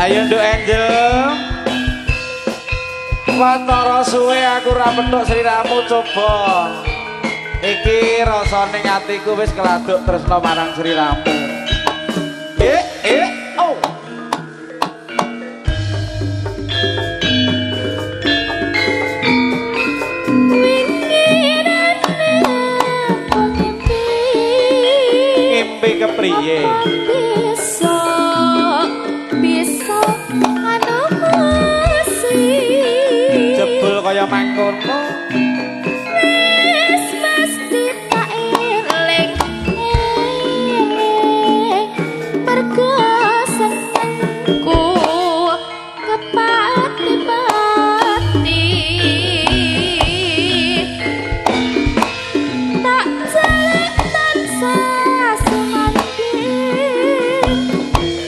Ayo Nduk Angel. Watara suwe aku ra petuk sliramu coba. Iki rasane atiku wis keladuk tresna marang sliramu. Oh. Ngimpi kepriye? Bisa anomasi. Jebul kaya mangkono. Wis mesti tak eling eling mergo senengku kepati-pati. Tak celek tansah sumandhing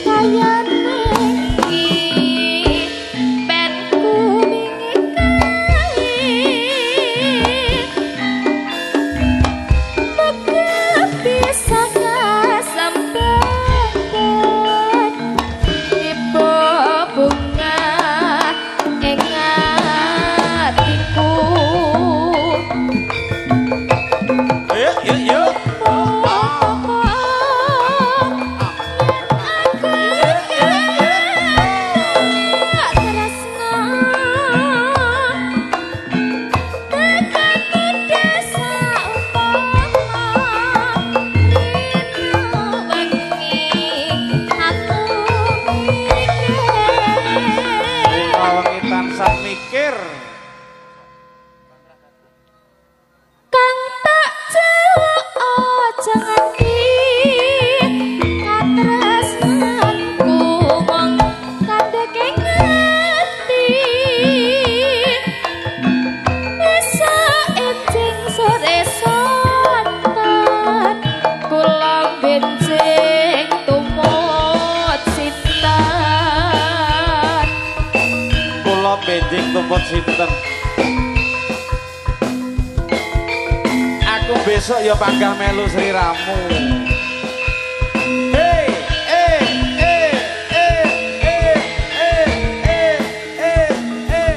kayane iki ben kumingi kae. Muga bisa kasempetan ibu bunga ing atiku. Yuk yuk yuk. Rina wengi tansah mikir. Kang tak jaluk aja nganti katresnanku mung kandhake ngerti. Esuk enjing sore sonten kula benjing tumut sinten. Kula benjing tumut sinten. Aku besok ya panggah melu sliramu. Hey, eh, eh, eh, eh, eh, eh, eh, eh.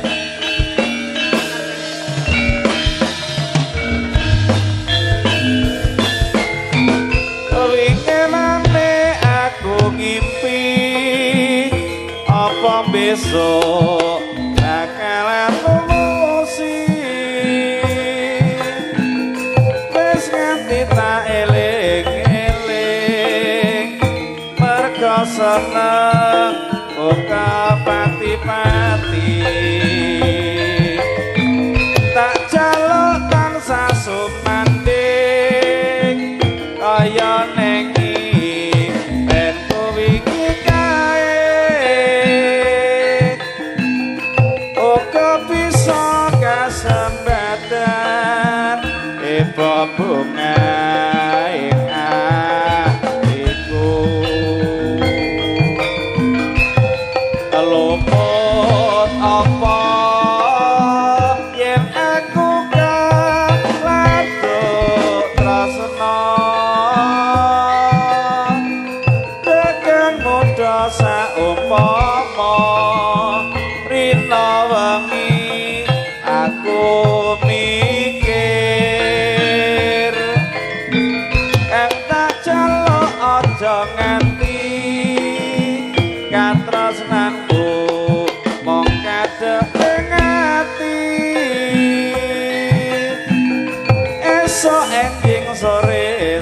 Wingenane aku ngimpi apa besok bakalan lumusi. Wis nganti tak eling-eling mergo seneng uga pati-pati. Tak jaluk tansah sumandhing kaya nengi ben wingi kae. Uga bisa kasembatan ibu bunga ing atiku. Luput apa yen aku kaladuk tresna tekan mudha saumpama rina wengi aku mikir. Kang tak jaluk aja nganti katresnanku mung kadhek ing ati. Esuk enjing sore.